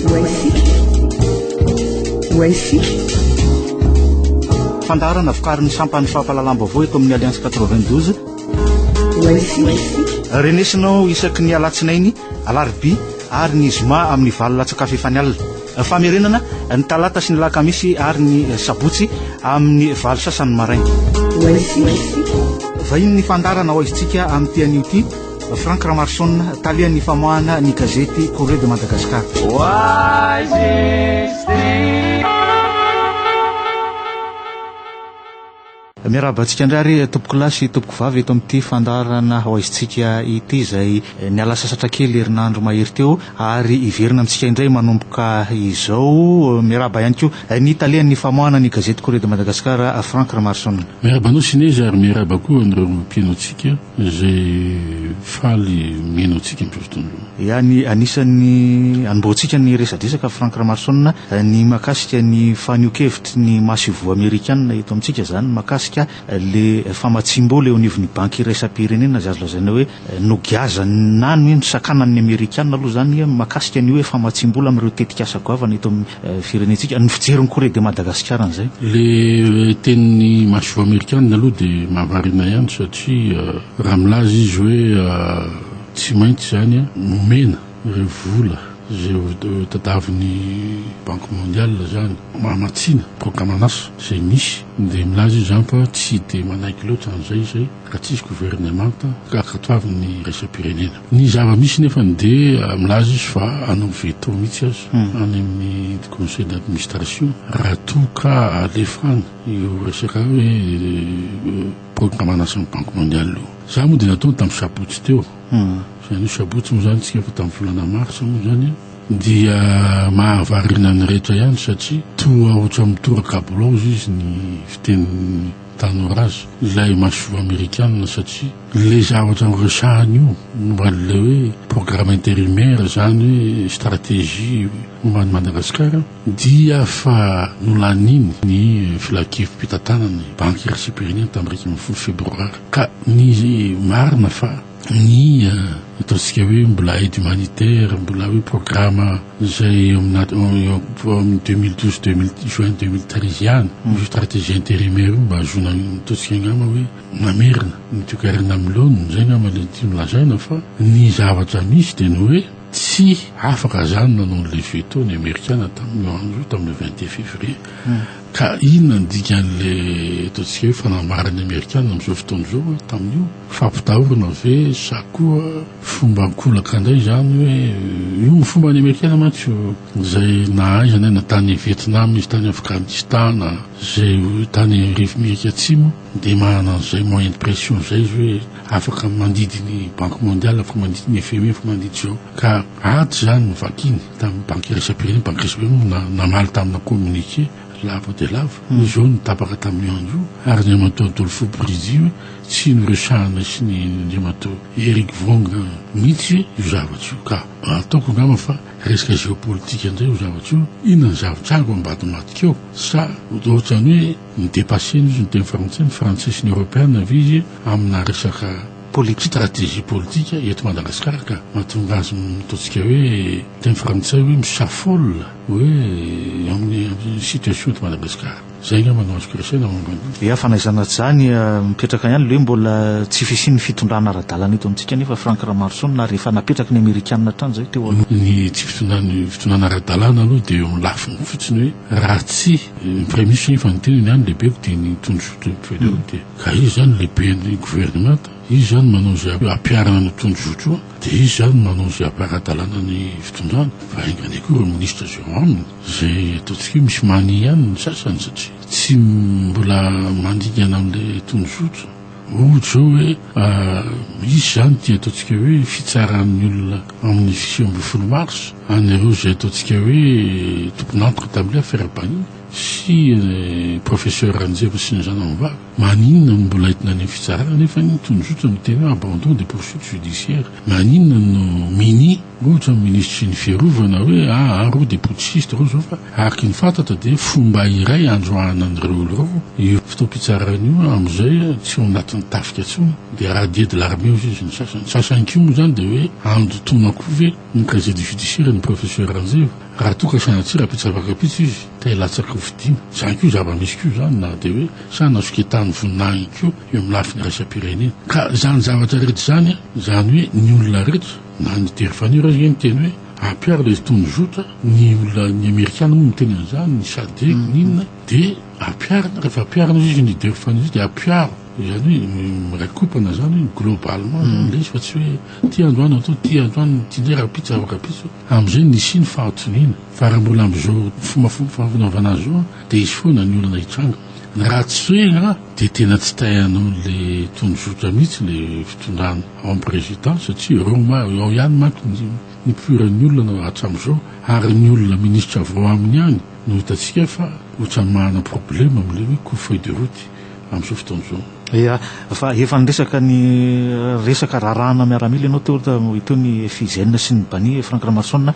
Ho isika. Fandaharana vokarin'ny sampan'ny fampahalalam-baovao eto amin'ny Alliance 92. Ho isika. Renesinao isaky ny alatsinainy, alarobia ary ny zoma amin'ny valo latsakafo efa ny alina. Famerenana ny talata sy ny alakamisy ary ny sabotsy amin'ny valo sasany maraina. Ho isika. Vahinin'ny fandaharana ho aizintsika amin'ity anio ity, Franck Ramaroson, talehan'ny famoahana ny gazety Courrier de Madagascar. Miarahaba antsika indray ary tompokolahy sy tompokovavy eto amin'ity fandaharana ho aizintsika ity izay niala sasatra kely herinandro mahery teo ary hiverina amintsika indray manomboka izao. Miarahaba ihany koa ny talehan'ny famoahana ny gazety Courrier de Madagascar, Franck Ramaroson. Miarahaba anao Sinezy ary miarahaba koa an'ireo mpihaino antsika. Izay faly mihaino antsika amin'izao fotoana izao. Ihany anisan'ny anombohantsika ny resadresaka Franck Ramaroson ny mahakasika ny fanehoan-kevitry ny masoivoho amerikana eto amintsika izany mahakasika le famatsiam-bola eo anivon'ny banky iraisam-pirenena izay azo lazaina hoe nogiazany na ny hoe nosakanan'ny amerikana aloha izany mahakasika ny hoe famatsiam-bola amin'ireo tetikasa goavana eto amin'ny firenentsika. Ny fijerin'i Corée de Madagascar an'izay. Le tenin'ny masoivoho amerikana aloha dia mahavariana ihany satria raha milaza izy hoe tsy maintsy izany omena ireo vola izay ho tadavin'ny Banque mondiale izany hamatsiana programan'asa izay misy dia milaza izy izany fa tsy dia manaiky loatra an'izay izay raha tsisy governemanta ankatoavin'ny iraisam-pirenena. Ny zava-misy nefany dia milaza izy fa hanao veto mihitsy aza any amin'ny conseil d'administration raha toa ka alefa any io resaka hoe programan'asan'ny Banque mondiale io. Za moa dia nataony tamin'ny sabotsy teo. Izany hoe sabotsy moa izany tsika fa tamin'ny volana marsa moa izany dia mahavariana ny rehetra ihany satria toa ohatran'ny mitoraka bolao izy ny fitenin'ny tanora azy ilay masoivoho amerikana satria ilay zavatra noresahany io momba an'ilay hoe programme intérimaire izany hoe stratégie momba an'i Madagasikara dia fa nolaniny ny filankevi-pitantanana ny banky iraisam-pirenena tamin'ny 11 febroary ka ny marina fa ny ataontsika hoe mbola aide humanitaire, mbola hoe programme izay eo amin'ny 2012 juin 2013 ihany, io stratégie intérimaire io mba ahazoana ataontsika angamba hoe mamerina ny toekarena amin'ny laoniny, izay angamba ilay tiany lazaina fa ny zavatra misy dia ny hoe tsy afaka izany nanao an'ilay veto ny Amerikana tamin'io andro io, tamin'io 21 février. Ka inona ny dikan'ilay ataontsika hoe fanambaran'ny Amerikana amin'izao fotoana izao tamin'io? Fampitahorana ve sa koa fomba ankolaka indray izany hoe io ny fomban'ny Amerikana mantsy io izay na aiza na aiza na tany Vietnam izy tany Afghanistan izay tany Amerika Atsimo dia manana an'izay moyen de pression izay izy hoe afaka mandidy ny Banque mondiale afaka mandidy ny FMI afaka mandidy izao ka ady izany no vakiny tamin'ny Banky iraisam-pirenena Banky iraisam-pirenena moa namaly tamina communiqué lava dia lava izao no tapaka tamin'io andro io ary Andriamatoa Adolfo Bridi hoe Tsy noresahana sy ny Andriamatoa Eric Vong mihitsy io zavatra io ka ataoko angamba fa resaka géopolitique indray io zavatra io, inona ny zavatra ago ambadimbadika eo sa ohatran'ny hoe mi-depasser izy ny teny frantsay, ny frantsay sy ny eoropeana ve izy amina resaka stratégie politique eto Madagasikara ka mahatonga azy ataontsika hoe teny frantsay hoe mi-s'affole hoe amin'ny situation eto Madagasikara. Zay angamba no azoko resahina momba an'io. Ya, fa na izany na tsy izany, mipetraka ihany ilay hoe mbola tsy fisian'ny fitondrana ara-dalana eto amintsika anefa Franck Ramaroson ary efa napetraky ny Amerikana hatrany izay teo aloha. Ny tsy fitondran'ny fitondrana ara-dalàna aloha dia eo amin'ny lafiny fotsiny hoe raha tsy ny Praiminisitra efa niteny ny any lehibeko dia ny tondrozotra dia ka izy izany lehiben'ny governemanta, izy izany manao izay hampiharana an'io tondrozotra io dia izy izany manao izay hampiara-dalàna ny fitondrana fa enga anie koa ireo minisitra izay eo aminy. Izay ataontsika hoe misy mania ihany ny sasany satria tsy mbola mandingana amin'ilay tondrozotra. Ohatra izao hoe misy izany ity ataontsika hoe fitsaran'ny olona amin'ny 19 mars an'ireo izay ataontsika hoe tompon'antoka tamin'ilay affaire Bani sy professeur Ranjeva sy ny zanany vavy. Maninona no mbola entina any amin'ny fitsarana nefa ny tondrozotra miteny hoe abandon des poursuites judiciaires. Maninona no minia. Ohatra ny minisitry ny fiarovana hoe aa reo dia putschiste reo zao fa araka ny fantatra dia fomba iray androahana an'ireo olo ireo io fotoam-pitsarana io amin'izay tsy ao anatin'ny tafika intsony dia radier de l'armée hozy izy ny sasany. Ny sasany koa moa izany dia hoe andotoana koa ve ny casier du judiciaire ny professeur Ranjeva raha toa ka sanatria rahampitso afaka-pitso izy te hilatsaka ho fidiana. Izany koa zava-misy koa izany na dia hoe sa nasoketany voninahiny koa eo amin'ny lafiny iraisam-pirenena. Ka izany zavatra rehetra izany, izany hoe ny olona rehetra, na ny Terfani ary ange niteny hoe ampiaro ilay tondrozotra, ny olona, ny amerikana moa miteny an'izany, ny sadc, ny inona, dia ampiharina, rehefa ampiharina izy ny Terfani izy dia ampiaro, izany hoe miray kopana izany hoe globalement izany ilay izy fa tsy hoe ity androany atao, ity androany, ity indray rahampitso, rahampitso, amin'izay nisian'ny fahatoniana. Fa raha mbola amin'izao fombafomba fanaovana azy izao dia hisy foana ny olana hitranga. Ny raha tsy hoe angaha dia tena tsy te hanao le tondrozotra mihitsy le fitondrana ao amin'ny présidence satria ireo ma ao ihany manko ny nipoiran'ny olona hatramin'izao ary ny olona ministra avy ao aminy ihany no hitantsika fa ohatran'ny manana problème amin'ilay hoe ko feuille de route amin'izao fotoana izao. Ya, fa efa niresaka ny resaka raharahana miaramila ianao teo, teo ny FIGN sy ny Bani, Franck Ramaroson,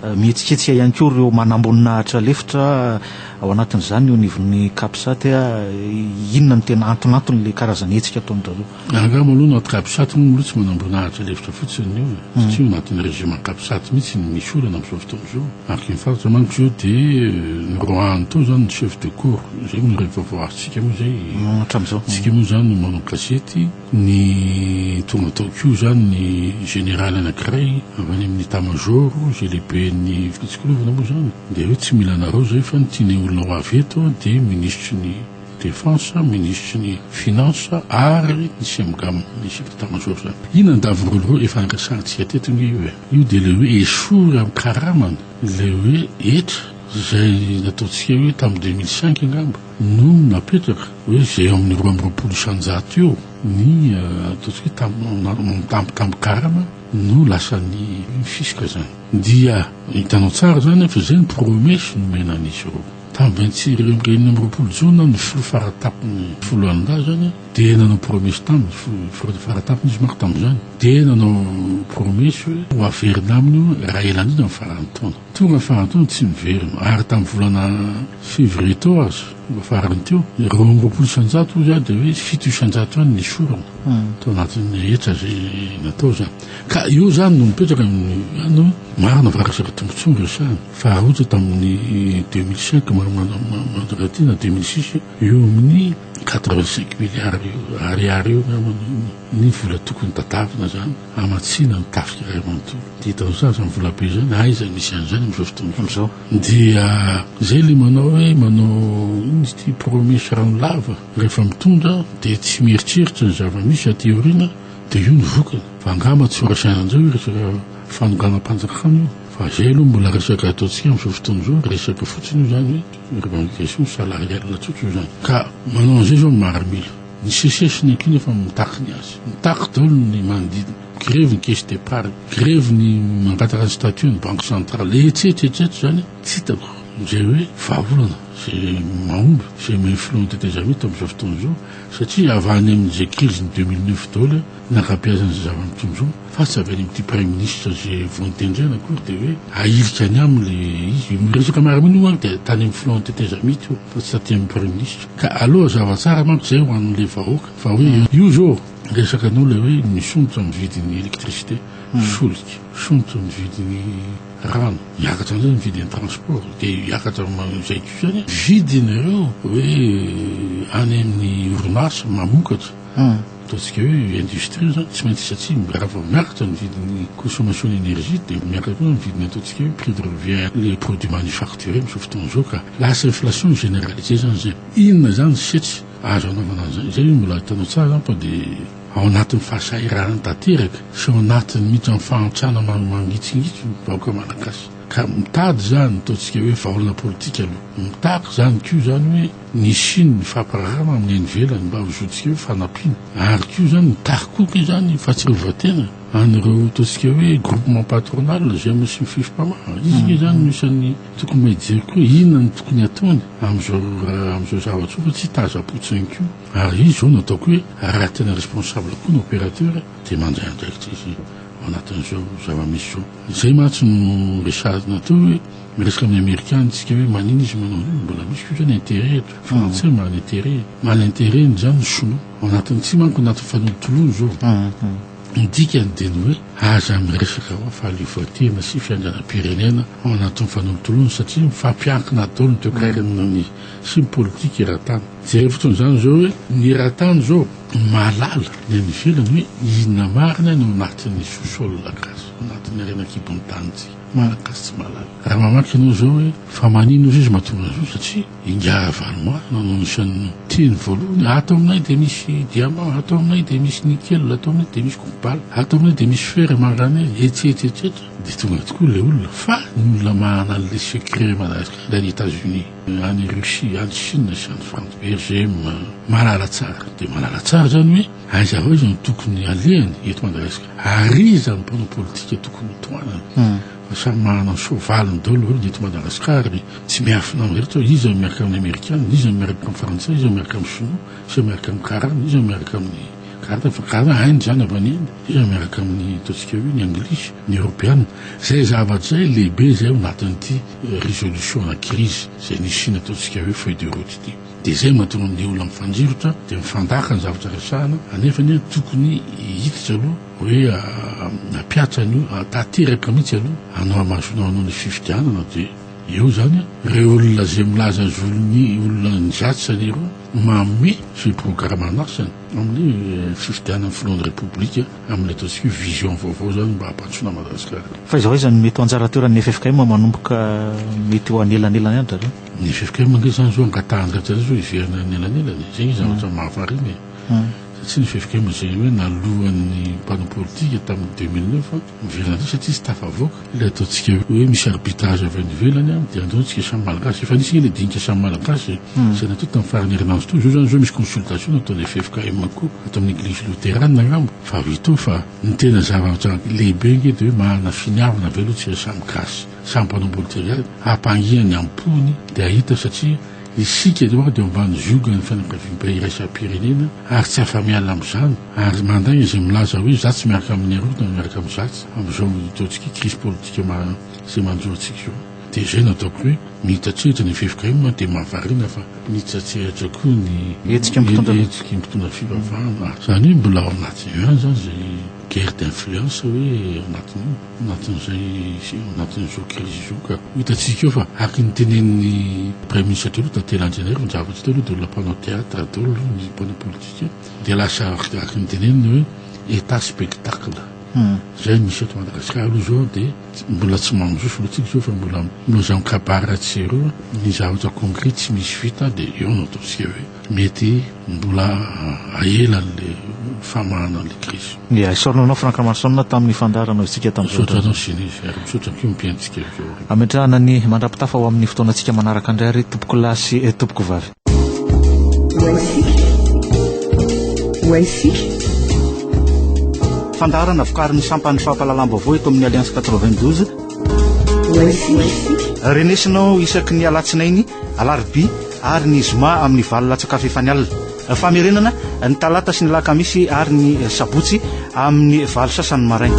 mihetsiketsika ihany koa ireo manamboninahitra lefitra ao anatin'izany eo anivon'ny Capsat, inona no tena antonanton'ilay karazana hetsika ataon-dry zareo? Angamba aloha anaty Capsat moa aloha tsy manamboninahitra lefitra fotsiny ny olona, satria ao anatin'ny régime Capsat mihitsy no misy olana amin'izao fotoana izao. Araka ny fantatra manko izao dia noroahany tao izany ny chef de corps, izay moa no vaovao azontsika moa izay, Hatramin'izao. Tsika moa izany no manao gazety, ny tonga tao koa izany ny général anankiray avy any amin'ny état major izay lehiben'ny fitsikilovana moa izany dia hoe tsy mila anareo izay fa ny tianay olona ho avy eto dia minisitry ny défense, minisitry ny finance ary ny Cemgam, ny chef d'état major izany. Inona ny davin'ireo ireo efa niresahantsika teto ange io e. Io dia ilay hoe esory amin'ny karamany ilay hoe hetra izay nataontsika hoe tamin'ny 2005 angamba no napetraka hoe izay eo amin'ny 22% eo ny ataontsika hoe tambitambi-karama no lasan'ny fisc izany. Dia hitanao tsara izany fa izay ny promesse nomena an'izy ireo. Tamin'ny vingt-six 26 jona ny filoha faratampony foloalindahy izany dia nanao promesse taminy, filoha faratampony izy manko tamin'izany, dia nanao promesse hoe ho averina aminy io raha ela indrindra amin'ny faran'ny taona. Tonga ny faran'ny taona tsy miverina ary tamin'ny volana février teo aza, mba farany teo, 22% hozy aho dia hoe 7% ihany nesorina tao anatin'ny hetra izay natao izany. Ka eo izany no mipetraka ny any hoe marina va resaka tombontsoa no resahana fa raha ohatra tamin'ny 2005 mandraka na 2006 eo amin'ny 85 milliards eo ariary eo angamba ny vola tokony tadavina izany hamatsiana ny tafika iray manontolo. Dia hitanao tsara izany vola be izany, aiza misy an'izany amin'izao fotoana izao. Dia izay ilay manao hoe manao inona izy ity promesse rano lava rehefa mitondra dia tsy mieritreritra ny zava-misy aty aoriana dia io ny vokany. Fa angamba tsy ho rasaina indray io resaka fanonganam-panjakana io fa izay aloha mbola resaka ataontsika amin'izao fotoana izao, resaka fotsiny io izany hoe revendication salariale tsotra io izany. Ka manao an'izay izao ny maramila. Ny seces ny ankina efa mitaky ny azy. Mitaky daholo ny manodidina. Grevy ny caisse d'épargne, grevy ny mangataka ny statut ny banque centrale, etsetra etsetra izany tsy hitako izay hoe vahaolana izay mahomby izay mahay filohan'ny tetezamita amin'izao fotoana izao satria avy any amin'izay crise ny 2009 daholo ny ankabeazan'izay zava-mitranga izao fa tsy avy any amin'ity praiminisitra izay vao notendrena akory dia hoe ahilika any aminy ilay izy. Io resaka miaramila io manko dia tany amin'ny filohan'ny tetezamita io fa tsy taty amin'ny praiminisitra. Ka aleo hazava tsara manko izay ho an'ilay vahoaka fa hoe io izao resaka anao ilay hoe misondrotra ny vidin'ny électricité, solika, misondrotra ny vidin'ny rano, miakatra indray ny vidin'ny transport dia hiakatra izay koa izany vidin'ireo hoe any amin'ny orinasa mamokatra. Ataontsika hoe industrie zany tsy maintsy satria raha vao miakatra ny vidin'ny consommation ny énergie dia miakatra koa ny vidin'ny ataontsika hoe prix de revient les produits manufacturés amin'izao fotoana izao ka lasa inflation généralisée zany izay. Inona zany ny setry azo anaovana an'izay? Izay mbola hitanao tsara zany fa dia ao anatin'ny fahasahiranana tanteraka sy ao anatin'ny mihitsy amin'ny fahantrana mangitsingitsy ny vahoaka malagasy ka mitady zany ataontsika hoe vahaolana politika aloha mitaky zany koa zany hoe Nisian'ny fampirarana amin'ny any ivelany mba ho zontsika hoe fanampiana ary koa izany mitaky koa ange izany fahatsiarovan-tena an'ireo ataontsika hoe groupement patronal izay misy ny Fifpama. Izy ange izany no isan'ny tokony mba hijery koa inona no tokony hataony amin'izao amin'izao zavatra izao fa tsy hitazam-potsiny koa. Ary izy izao no ataoko hoe raha tena responsable koa ny opérateur dia mandray andraikitra izy. ao anatin'izao zava-misy izao. Izay mantsy no resahina teo hoe miresaka amin'ny Amerikana isika hoe manina izy manao an'io, mbola misy koa izany intérêt eto, frantsay manana intérêt, manana intérêt-ny izany ny sinoa ao anatin'ny, tsy manko anatin'ny fanolotoloana izao. Ny dikany dia ny hoe aza miresaka hoe fahaleovantena sy fiandrianam-pirenena ao anatin'ny fanolotoloana satria mifampiankina daholo ny toekarena ny sy ny politika eran-tany. Jereo fotsiny izany izao hoe ny eran-tany izao mahalala ny any ivelany hoe inona marina no anatin'ny sous-sol gasy, anatin'ny harena an-kibon'ny tanintsika. Malagasy tsy mahalala. Raha mamaky ianao izao hoe fa maninona ozy izy mahatonga an'izao satria Ingahy Ravalomanana no anisan'ny niteny voalohany, ato aminay dia misy diamant, ato aminay dia misy nickel, ato aminay dia misy cobalt, ato aminay dia misy fer, manganèse, etsetra etsetra. Dia tonga tokoa ilay olona, fa ny olona manana an'ilay secret Madagascar dia any Etats-Unis, any Russie, any Chine sy any Frantsa, RGM, mahalala tsara. Dia mahalala tsara izany hoe aiza ho aiza no tokony alehany eto Madagasikara, ary iza no mpanao politika tokony hotohanana. Fa samy manana ny soavaliny daholo ireo ny eto Madagascar ry tsy miafina amin'ny rehetra hoe iza no miaraka amin'ny amerikana, iza no miaraka amin'ny frantsay, iza no miaraka amin'ny sinoa, iza no miaraka amin'ny karana, iza no miaraka amin'ny karana fa karana hainy izany avy any Inde, iza no miaraka amin'ny ataontsika hoe ny anglisy, ny eoropeana. Izay zavatra izay lehibe izay ao anatin'ity résolution na crise izay nisiana ataontsika hoe feuille de route ity. Dia izay no mahatonga ny olona mifanjirotra dia mifandaka ny zavatra resahana, anefa anie tokony hiditra aloha Hoe hampiatra an'io, hahatanteraka mihitsy aloha, hanao hamazoana hanao ny fifidianana dia eo izany ireo olona izay milaza azy olon'ny olona nizatsy izany ireo manome izay programan'asany amin'ny fifidianana filohan'ny Repoblika amin'ny ataontsika hoe vision vaovao izany mba hampandrosoana Madagasikara. Fa izao aiza no mety ho anjara toeran'ny ffkm manomboka mety ho anelanelany any zareo? Ny ffkm ange izany izao angatahany rehetra izao hiverina anelanelany e, izay ange zavatra mahavariana e. Satria ny ffkm izay hoe naloan'ny mpanao politika tamin'ny 2009 miverina indray satria tsy tafavoaka ilay ataontsika hoe misy arbitrage avy any ivelany dia andao tsika samy malagasy. Efa nisy ange ilay dinika samy malagasy izay natao tamin'ny faran'ny herinandro teo. Izao izany izao misy consultation nataon'ny ffkm koa ato amin'ny eglizy loterana angamba fa vita eo fa ny tena zavatra lehibe ange dia hoe manana finiavana ve aloha tsika samy gasy samy mpanao politika hampangina ny am-pony dia hahita satria Isika eto dia eo ambany ziogan'ny fianakaviambe iraisam-pirenena ary tsy afa-miala amin'izany ary mandainga izay milaza hoe izaho tsy miaraka amin'ny aroa na miaraka amin'izatsy amin'izao ataontsika crise politique izay manjo antsika izao. Dia izay no ataoko hoe mihitsatsehatra ny ffkm dia mahavariana fa mihitsatsehatra koa ny Hetsika mpitondra hetsika mpitondra fivavahana. Izany hoe mbola ao anatin'io ihany izany izay guerre d'influence hoe ao anatin'io. Anatin'izay anatin'izao krizy izao ka. Ho hitantsika eo fa araka ny tenenin'ny Praiminisitra teo aloha Tantely Andrianaivo ny zavatra teo aloha dia olona mpanao théâtre daholo aloha ny mpanao politika dia lasa araka ny teneniny hoe état spectacle. Izay no misy eto Madagasikara aloha izao dia mbola tsy mandroso aloha tsika izao fa mbola milaozan'ny kabary atsy sy eroa ny zavatra concret tsy misy vita dia eo no ataontsika hoe Mety mbola ahela an'le famahana an'le crise. Ia, isaorana anao Franck Ramaroson tamin'ny fandaharana isika tamin'izao Misaotra anao Sinise ary misaotra koa ny mpihainontsika avy ao aoriana. Ametrahana ny mandra-pitafa ho amin'ny fotoanantsika manaraka indray ary tompokolahy sy tompokovavy. Fandaharana vokarin'ny sampan'ny fampahalalam-baovao eto amin'ny Alliance 92. Renesinao isaky ny alatsinainy, alarobia ary ny zoma amin'ny valo latsaka fahefany alina. Famerenana ny talata sy ny alakamisy ary ny sabotsy amin'ny valo sasany maraina.